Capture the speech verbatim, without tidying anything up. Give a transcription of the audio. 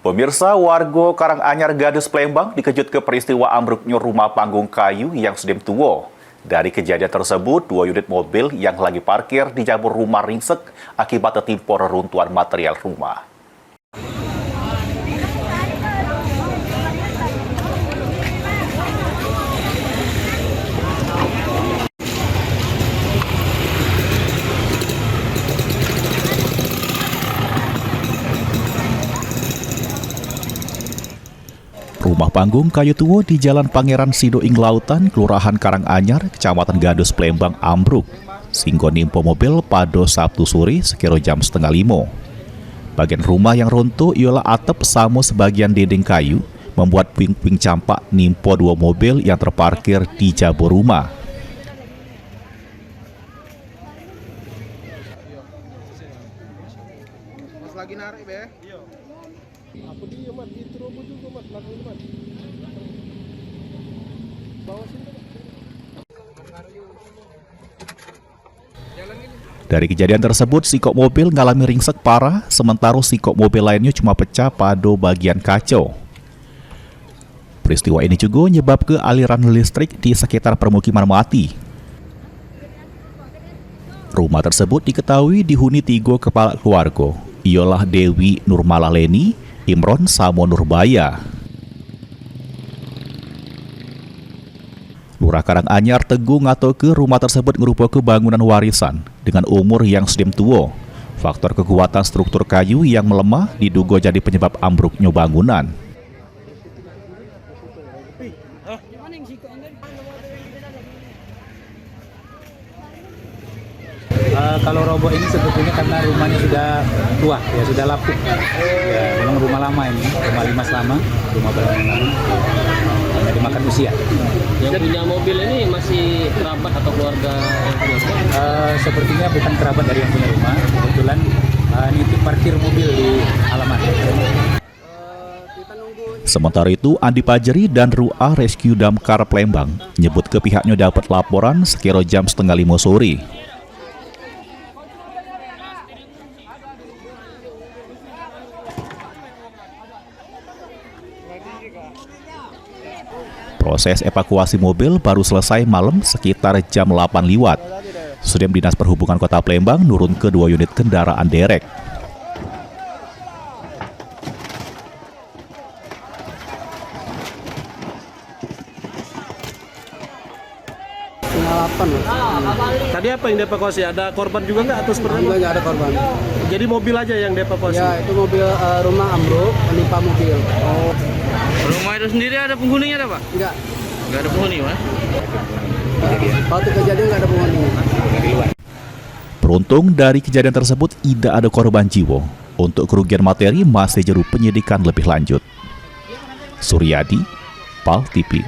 Pemirsa, warga Karanganyar Gadus Palembang dikejutke peristiwa ambruknyo rumah panggung kayu yang sudem tuo. Dari kejadian tersebut, dua unit mobil yang lagi parkir di jabur rumah ringsek akibat tetimpo reruntuhan material rumah. Rumah panggung kayu tuo di Jalan Pangeran Sido ing Lautan, Kelurahan Karanganyar, Kecamatan Gadus, Palembang, ambruk, sehinggo nimpo mobil pado Sabtu sore sekiro jam setengah limo. Bagian rumah yang rontok ialah atep samo sebagian dinding kayu, membuat puing-puing campak nimpo duo mobil yang terparkir di jabur rumah. Pas lagi narik, Be. Apa dia, Mat? Itu robo juga, Mat. Belakang itu, Mat. Bawah sini, Mat. Dari kejadian tersebut, sikok mobil ngalami ringsek parah, sementara sikok mobil lainnya cuma pecah pado bagian kaco. Peristiwa ini juga nyebabke aliran listrik di sekitar permukiman mati. Rumah tersebut diketahui dihuni tiga kepala keluarga, ialah Dewi Nurmalah Leni, Imron, samo Nurbaya. Lurah Karanganyar Teguh ngatoke rumah tersebut ngerupoke bangunan warisan dengan umur yang sudem tuo. Faktor kekuatan struktur kayu yang melemah diduga jadi penyebab ambruknyo bangunan. Eh, kalau roboh ini sebetulnya karena rumahnya sudah tua, ya, sudah lapuk. Ya, memang rumah lama ini, rumah limas lama, rumah bangunan lama, karena dimakan usia. Yang punya mobil ini masih kerabat atau keluarga yang punya? Eh, sepertinya bukan kerabat dari yang punya rumah, kebetulan, eh, nitip parkir mobil di halaman. Sementara itu, Andi Pajeri dan Rua Rescue Damkar Palembang nyebutke pihaknyo dapat laporan sekiro jam setengah limo sore. Proses evakuasi mobil baru selesai malem sekitar jam lapan liwat. Sudem Dinas Perhubungan Kota Palembang nurunke duo unit kendaraan derek. Setengah delapan lah. Tadi apa yang dievakuasi? Ada korban juga nggak atau seperti apa? Enggak, enggak ada korban. Jadi mobil aja yang dievakuasi? Ya, itu mobil, eh, rumah ambruk, menimpa mobil. Oh. Rumah itu sendiri ada penghuninya, ada, Pak? Enggak. Enggak ada penghuni, Mas? Waktu kejadian enggak ada penghuni. Beruntung dari kejadian tersebut idak ada korban jiwa. Untuk kerugian materi masih jeru penyidikan lebih lanjut. Suryadi, Pal T V.